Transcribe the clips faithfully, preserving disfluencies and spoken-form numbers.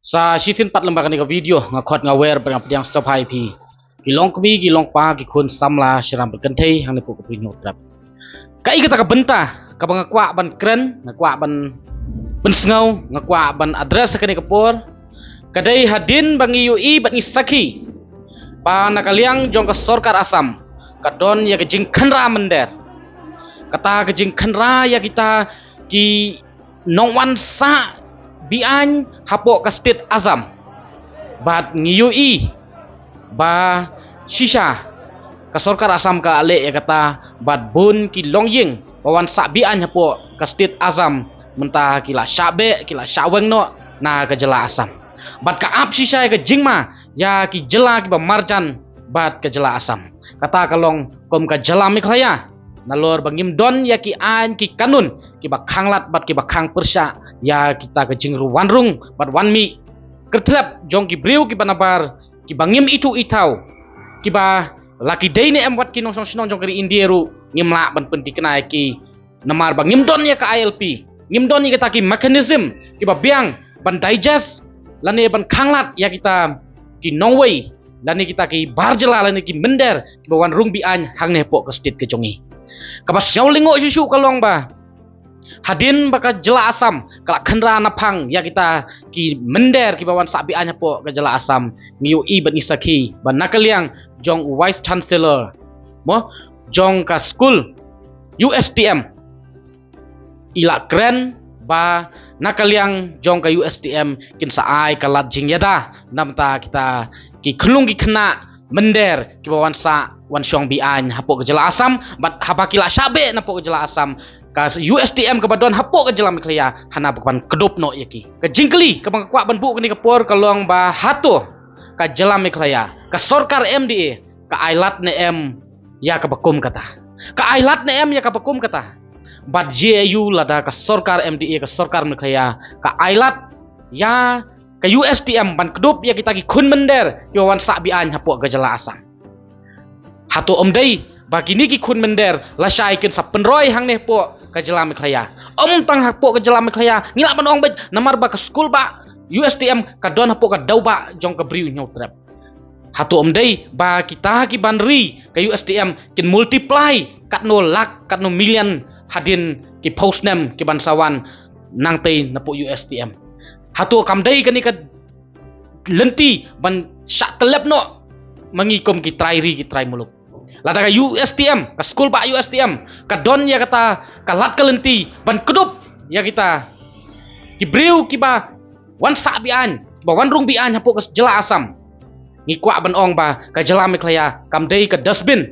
Sa shisien pat lem bad kane ka video nga khot nga wer bad nga pdiang sngewbha ïa phi ki long kmie ki long kpa ki khun samla sharam bad kynthei hangne hapoh ka Bri Hynñiewtrep. Kaei kata ka bynta kaba nga kwah ban kren, nga kwah ban pynsngew, nga kwah ban address ha kane ka por, ka dei hadien ba ngi ïohi bad ngi sakhi ba na ka liang jong ka sorkar Assam ka don ïa ka jingkhynra mynder. Kata ka jingkhynra ïa kita ki nongwan sah be-aiñ hapoh ka state Assam. Bad ngi ïohi ba shisha ka sorkar Assam ka leh ïa kata bad bun ki longïing ba wan sah be-aiñ hapoh ka state Assam mynta ki la shah beh, ki la shah weng noh na ka jylla Assam. Bad ka ap shisha ïa ka jingma ïa ki jylla kiba marjan bad ka jylla Assam. Kata ka long kum ka jylla Meghalaya, nalor ba ngim don ïa ki aiñ ki kanun kiba khanglad bad kiba khang pyrshah ïa kita ka jingwanrung bad wanmih kyrtlep jong ki briew kiba nabar, kiba ngim ithuh ithaw, kiba la ki dei ne em wat ki nongshong shnong jong ka ri India ruh ngim lah ban pynthikna ïa ki. Namar ba ngim don ïa ka I L P, ngim don ïa kita ki mechanism kiba biang ban digest lane ban khanglad ïa kita ki nongwei lane kita ki bar jylla lane ki mynder kiba wan rung be-aiñ hangne hapoh ka state ka jong ngi. Kaba sngewlyngngoh shuh shuh ka long ba hadien ba ka jylla Assam ka la khynra naphang ïa kita ki mynder kiba wan sah be-aiñ hapoh ka jylla Assam, ngi ïohi bad ngi sakhi ba na ka liang jong u Vice Chancellor mo jong ka skul U S T M i la kren ba na ka liang jong ka U S T M kin sa ai ka lad jingïada namar kita ki khyllung ki khynnah mynder kiba wan sah wan shong be-aiñ hapoh ka jylla Assam, bad haba ki la shah beh napoh ka jylla Assam, ka U S T M kaba don hapoh ka jylla Meghalaya hana ba kan kdup noh ïa ki. Ka jingkylli kaba nga kwah ban buh kane ka por ka long ba hato ka jylla Meghalaya, ka sorkar M D A ka ai lad ne em ïa kaba kum kata? Ka ai lad ne em ïa kaba kum kata? Bad jia ïa u lada ka sorkar M D A, ka sorkar Meghalaya ka ai lad ïa ka U S T M ban kdup ïa kita ki khun mynder kiba wan sah be-aiñ hapoh ka jylla Assam. Hato ym dei ba kine ki khun mynder lashai kin sa pynroi hangne hapoh ka jylla Meghalaya? Ym tang hapoh ka jylla Meghalaya, ngi lah ban ong beit namar ba ka skul bah U S T M ka don hapoh ka dewbah jong ka Bri Hynñiewtrep. Hato ym dei ba kita ki ban ri ka U S T M kin multiply katno lak katno million hadien ki phew snem ki ban sa wan nangtei napoh U S T M? Hato kam dei kane ka lynti ban shah tyllep noh ma ngi kum ki trai ri ki trai muluk? Lada ka U S T M, ka skul bah U S T M ka don ïa kata ka lad ka lynti ban kdup ïa kita ki briew kiba wan sah be-aiñ, kiba wan rung be-aiñ hapoh ka jylla Assam, ngi kwah ban ong ba ka jylla Meghalaya kam dei ka dustbin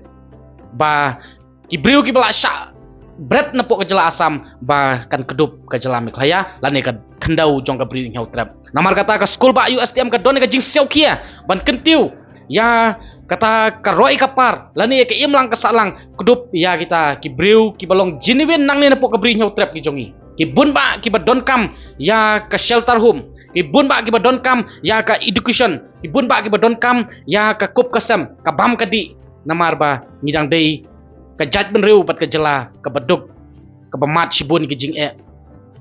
ba ki briew kiba la shah bret napoh ka jylla Assam ba kan kdup ka jylla Meghalaya lane ka khyndew jong ka Bri Hynñiewtrep. Namar kata ka skul bah U S T M ka don ka jingsngewkhia ban kyntiew ïa kata ka roi ka par lane ïa ka imlang ka sahlang kdup ïa kita ki briew kiba long genuine nangne napoh ka Bri Hynñiewtrep ki jong ngi. Ki bun bah kiba donkam ïa ka shelter home, ki bun bah kiba donkam ïa ka education, ki bun bah kiba donkam ïa ka kup ka sem, ka bam ka dih. Namar ba ngi dang dei ka jaitbynriew bad ka jylla kaba duk, kaba mad shibun ki jingeh.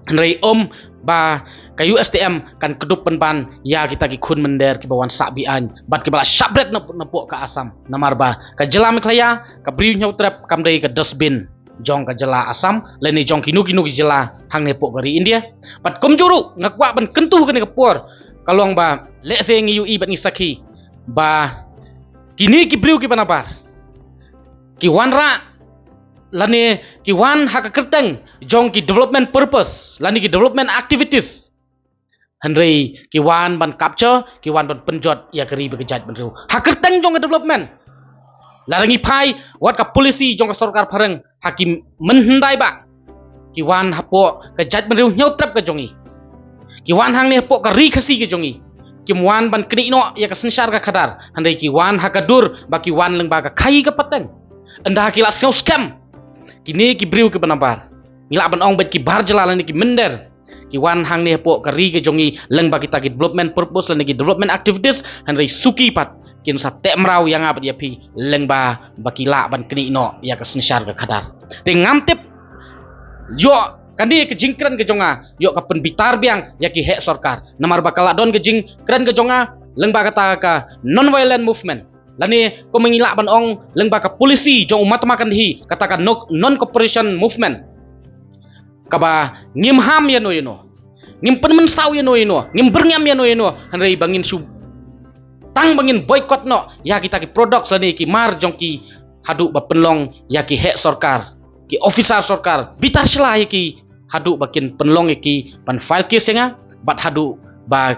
Hynrei ym ba ka U S T M kan kdup pynban ïa kita ki khun mynder kiba wan sah be-aiñ bad kiba la shah bret napoh ka Assam. Namar ba ka jylla Meghalaya, ka Bri Hynñiewtrep kam dei ka dustbin jong ka jylla Assam lane jong kino kino ki jylla hangne hapoh ka ri India. Bad kumjuh ruh nga kwah ban kyntu kane ka por ka long ba lehse ngi ïohi bad ngi sakhi ba kine ki briew kiba nabar ki wanrah lane ki wan ha ka kyrteng jong ki development purpose lane ki development activities. Hynrei ki wan ban capture, ki wan ban pynjot ïa ka ri bad ka jaitbynriew ha kyrteng jong ka development. Lada ngi phai wat ka policy jong ka sorkar phareng ha ki mynhyndai bah, ki wan hapoh ka jaitbynriew Hynñiewtrep ka jong ngi, ki wan hangne hapoh ka ri Khasi ka jong ngi, kim wan ban knieh noh ïa ka synshar ka khadar, hynrei ki wan ha ka dur ba ki wan lyngba ka khaii ka pateng. Ynda ki la sngew skhem kine ki briew kiba nabar, ngi lah ban ong beit ki bar jylla lane ki mynder, ki wan hangne hapoh ka ri ka jong ngi lyngba kita ki development purpose lane ki development activities, hynrei suki pat kin sa teh mraw ïa nga bad ïa phi lyngba ba ki lah ban knieh noh ïa ka synshar ka khadar. Te ngam tip ïoh Kane ka jingkren ka jong nga ïoh ka pynbitar biang ïa ki heh sorkar. Namar ba ka la don ka jingkren ka jong nga lyngba kata ka non-violent movement, lane kumba ngi lah ban ong lyngba ka policy jong u Mahatma Gandhi, kata ka no-, non-cooperation movement, kaba ngim ham ïano ïano, ngim pynmynsaw ïano ïano, ngim byrngem ïano ïano, hynrei ba ngin shu, tang ba ngin boycott noh ïa kita ki products lane ki mar jong ki, haduh ba pynlong ïa ki heh sorkar, ki officer sorkar, bitar shla ïa ki, haduh ba kin pynlong ïa ki ban file case ïa nga, bad haduh ba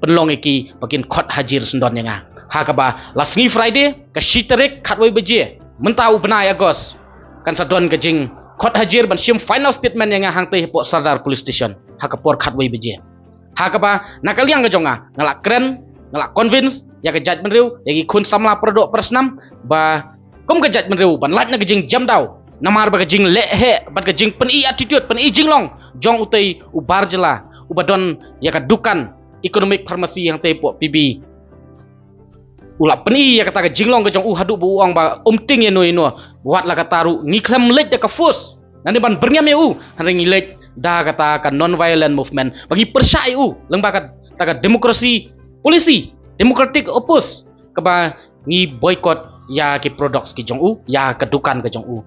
pynlong ïa ki ba kin khot hajir syndon ïa nga. Ha kaba la sngi Friday, ka shi tarik, khatwei baje mynta u bnai August, kan sa don ka jingkhot hajir ban shim final statement ïa nga hangtei hapoh Sadar Police Station ha ka por khatwei baje. Ha kaba na ka liang ka jong nga, nga la kren, nga la convince ïa ka jaitbynriew, ïa ki khun samla paradoh parasnam, ba kum ka jaitbynriew ban lait na ka jingjemdaw, namar ba ka jingleh heh bad ka jingpyni attitude, pyni jinglong jong utei u bar jylla uba don ïa ka dukan Economic Pharmacy hangtei hapoh P B, u la pyni ïa kata ka jinglong ka jong u haduh ba u ong ba um tieng ïano ïano. Wat la kata ruh ngi khlem leit da ka force lane ban byrngem ïa u, hynrei ngi leit da kata ka non-violent movement ba ngi pyrshah ïa u lyngba kata ka democracy policy, democratic oppose, kaba ngi boycott ïa ki products ki jong u, ïa ka dukan ka jong u,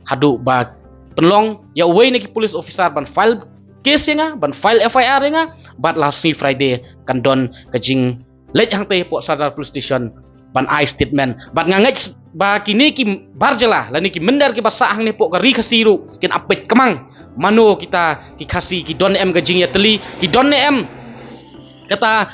haduh ba pynlong ïa uwei na ki police officer ban file case ïa nga, ban file F I R ïa nga, bad la sngi Friday kan don ka jing leit hangtei hapoh Sadar Police Station ban ai statement. Bad nga ngeit ba kine ki bar jylla lane ki mynder kiba sah hangne hapoh ka ri Khasi ruh kin ap peit kmang mano kita ki Khasi, ki don em ka jingïatylli, ki don em kata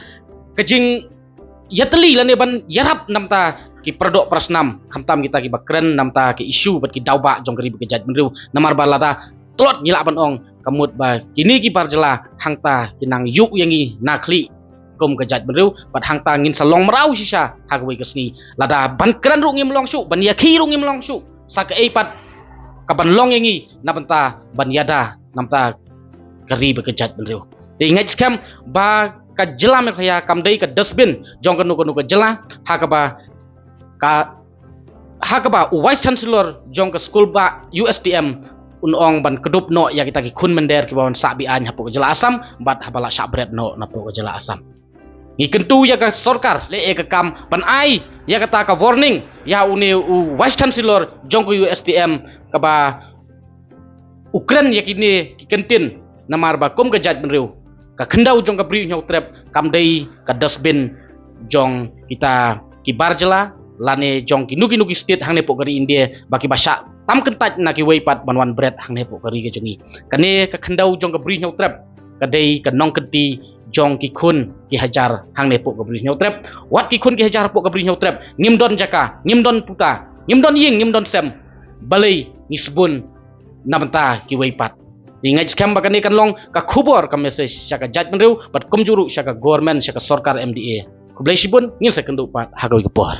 ka jingïatylli lane ban ïarap namta ki paradoh parasnam, khamtam kita kiba kren namta ki issue bad ki daw bah jong ka ri bad ka jaitbynriew. Namar ba lada tlot ngi lah ban ong, ka mut ba kine ki bar jylla hangta ki nang ïuh ïa ngi na khlieh kum ka jaitbynriew, bad hangta ngin sa long mraw shisha ha kawei ka sngi. Lada ban kren ruh ngim long shuh, ban ïakhih ruh ngim long shuh, sa kaei pat ka ban long ïa ngi na bynta ban ïada namta ka ri bad ka jaitbynriew. Te ngeit skhem ba ka jylla Meghalaya kam dei ka dustbin jong kano kano ka jylla, ha kaba ka ha kaba u Vice Chancellor jong ka skul bah U S T M un ong ban kdup noh ïa kita ki khun mynder kiba wan sah be-aiñ hapoh ka jylla Assam, bad haba la shah bret noh napoh ka jylla Assam. Ngi kyntu ïa ka sorkar leh ïa ka kam ban ai ïa kata ka warning ïa une u Vice Chancellor jong ka U S T M kaba u kren ïa kine ki kyntien, namar ba kum ka jaitbynriew, ka khyndew jong ka Bri u Hynñiewtrep kam dei ka dustbin jong kita ki bar jylla lane jong kino kino ki state hangne hapoh ka ri India, ba kiba shah tam kyntait na kiwei pat ban wan bret hangne hapoh ka ri ka jong ngi. Kane ka khyndew jong ka Bri u Hynñiewtrep ka dei ka nongkynti jong ki khun ki hajar hangne hapoh ka Bri u Hynñiewtrep. Wat ki khun ki hajar hapoh ka Bri u Hynñiewtrep ngim don jaka, ngim don puta, ngim don ïing, ngim don sem, balei ngi sbun na bynta kiwei pat. Ngi ngeit skhem ba kane kan long ka khubor, ka message sha ka jaitbynriew bad kumjuh ruh sha ka government, sha ka sorkar M D A. Khublei shibun, ngin sa ïakynduh pat ha kawei ka por.